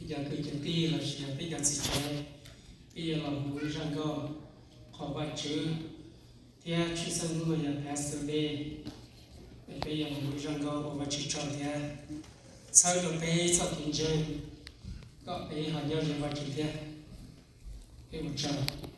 Cov kwv cov tij los sis yog peb cov txiv tsev, peb yuav los mus ua zaj nkauj qhuas Vajtswv thiab tshwj xeeb hnub no yog Pastor Day, peb yuav los mus ua zaj nkauj ua Vajtswv tsaug thiab txhawb rau peb txoj kev ntseeg kom peb ho nyob ze Vajtswv thiab. Peb ua tsaug.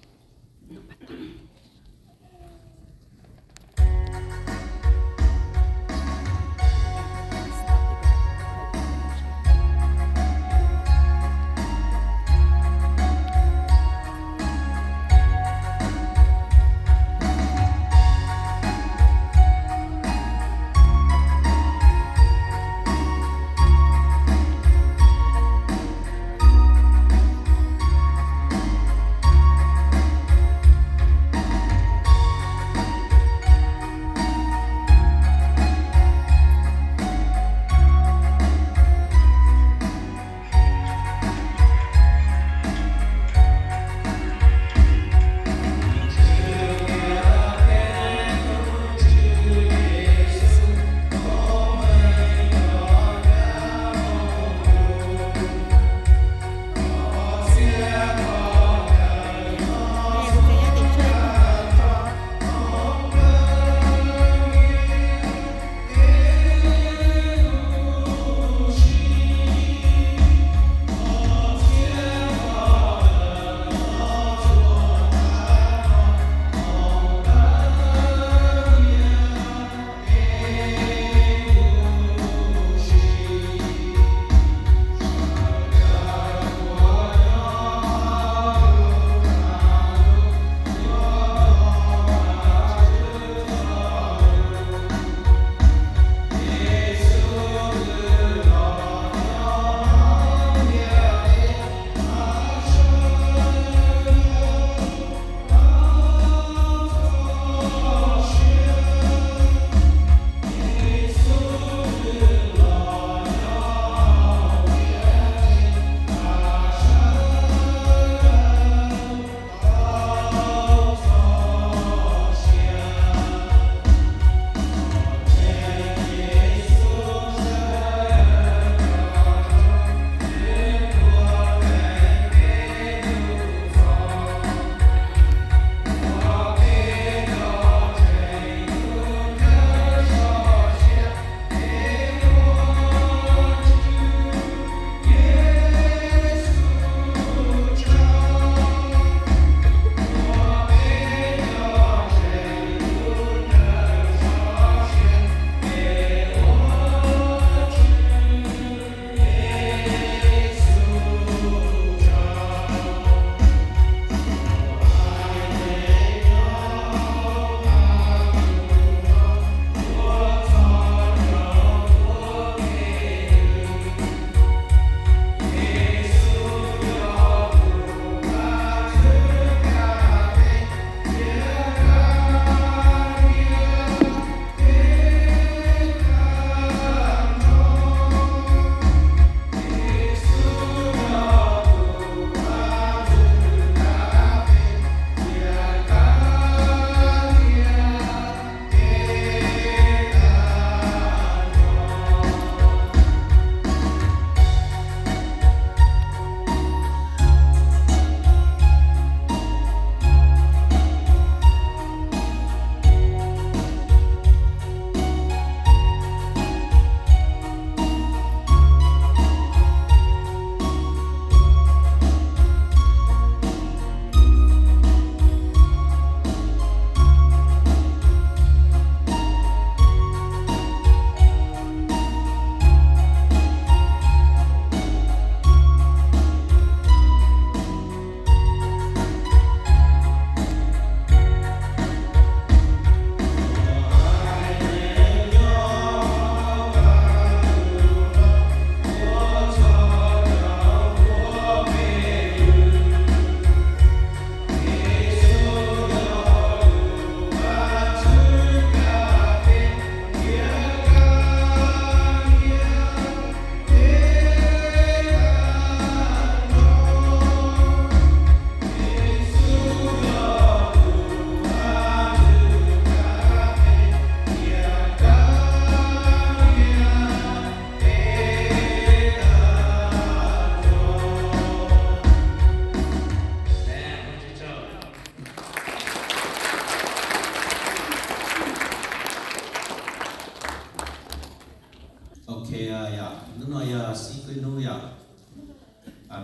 Hnub yog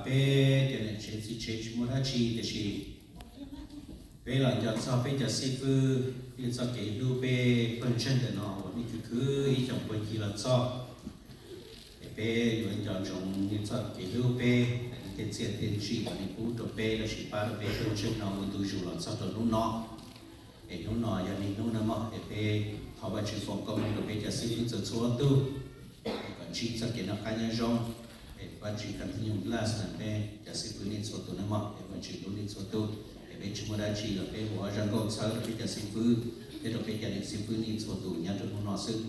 peb cov niam tsev txiv tsev tsis muaj dab tsi tiam sis peb los nco txog peb cov xib fwb, peb txoj kev hlub peb pawg ntseeg ntawm no uas nej khwv khwv ib xyoos puag ncig los txog. Es peb yuav nco ntsoov nej txoj kev hlub peb, tej txiaj tej ntsig uas nej pub rau peb los sis pab rau peb pawg ntseeg no ua ntu zus los txog rau hnub no. Es hnub no yog nej hnub no mog, es peb thov Vajtswv foom koob hmoov rau peb cov xib fwb txhua txhua tug, es kom ntsib txoj kev noj qab nyob zoo. Es Vajtswv continue bless peb cov xib fwb nej txhua tus nawb mog, es Vajtswv hlub nej txhua tus. Es peb tsis muaj dab tsi los peb ua zaj nkauj txhawb rau peb cov xib fwb thiab rau peb cov niam xib fwb nej txhua tus nyob rau hnub no xwb.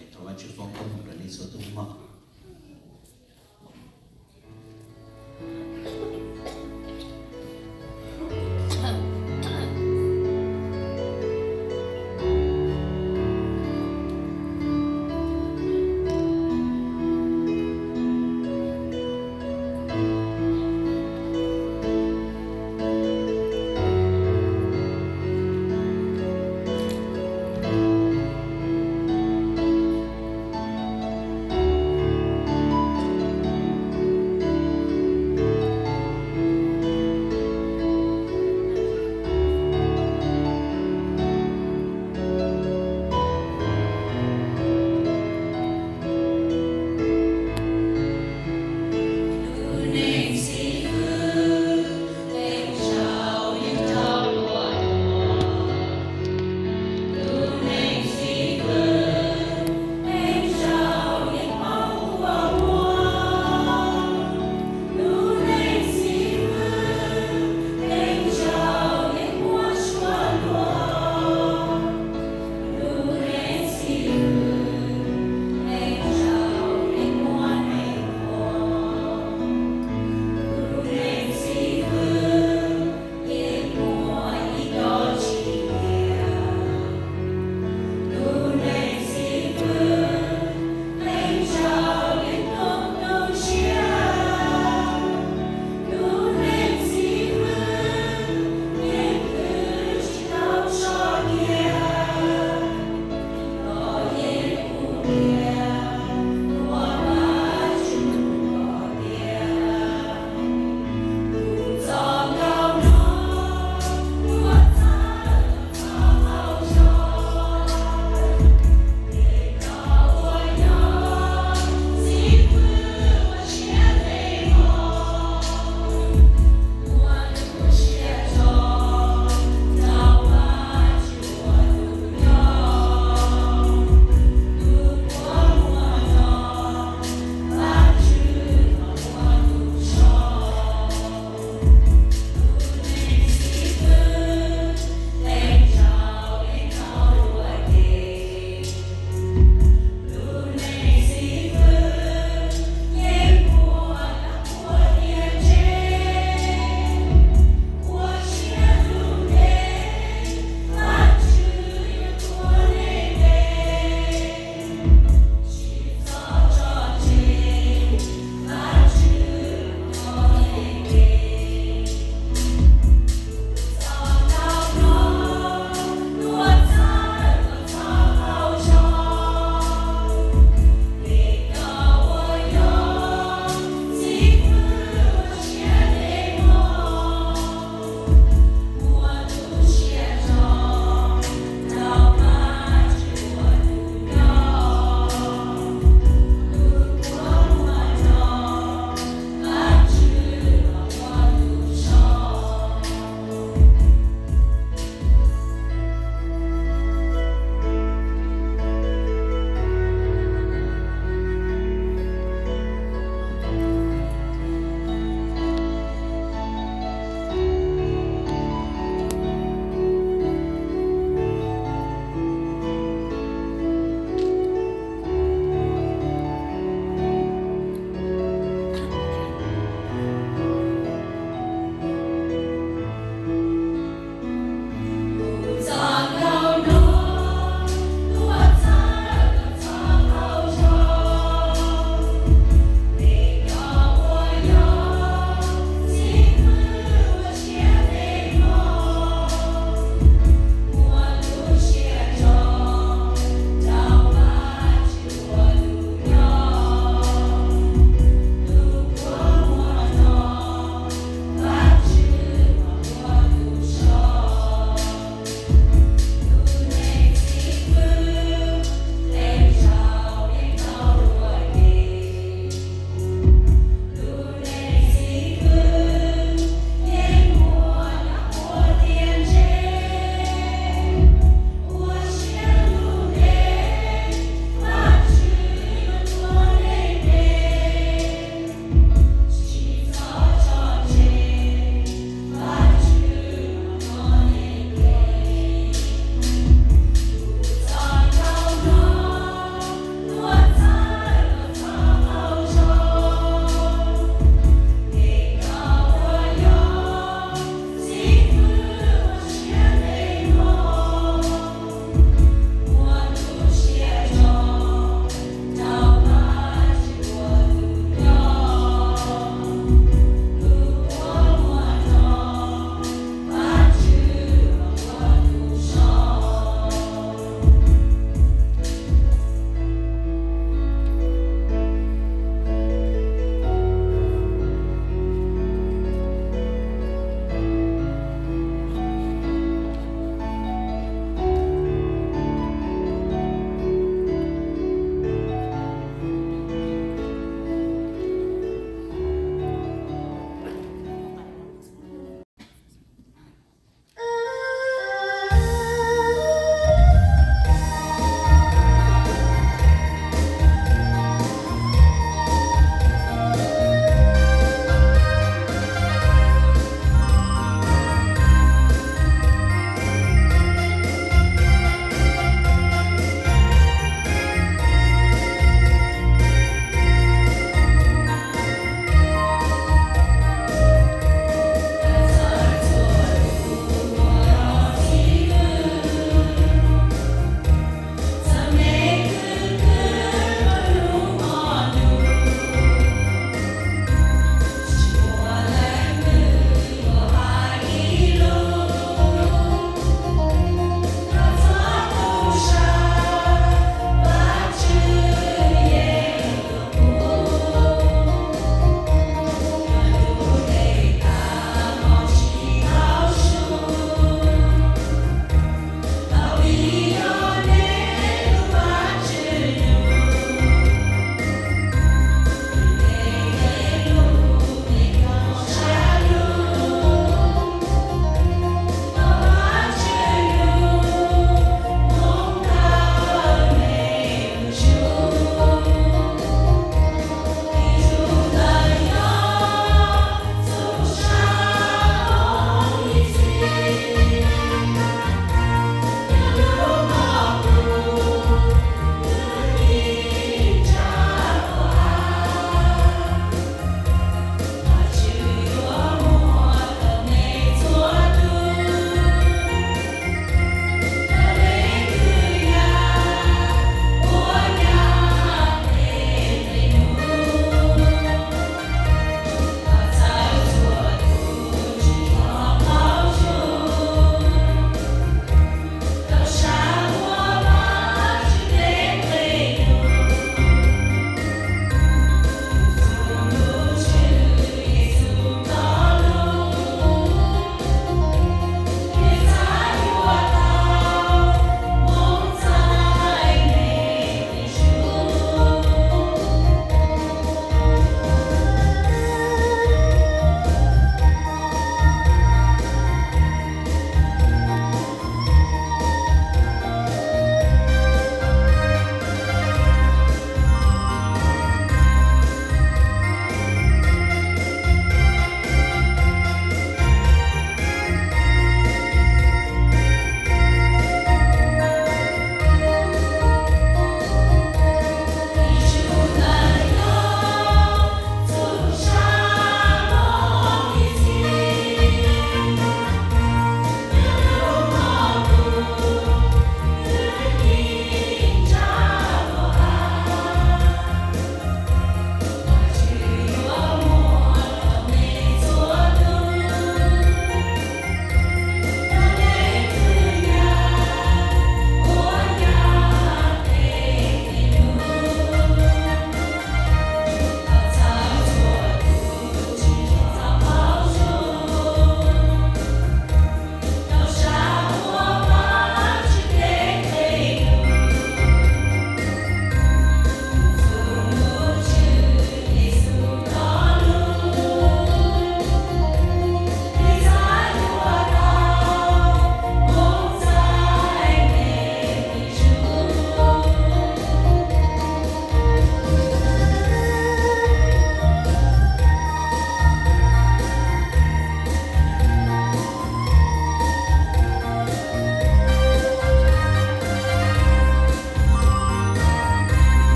Es thov Vajtswv foom koob hmoov rau nej txhua tus mog.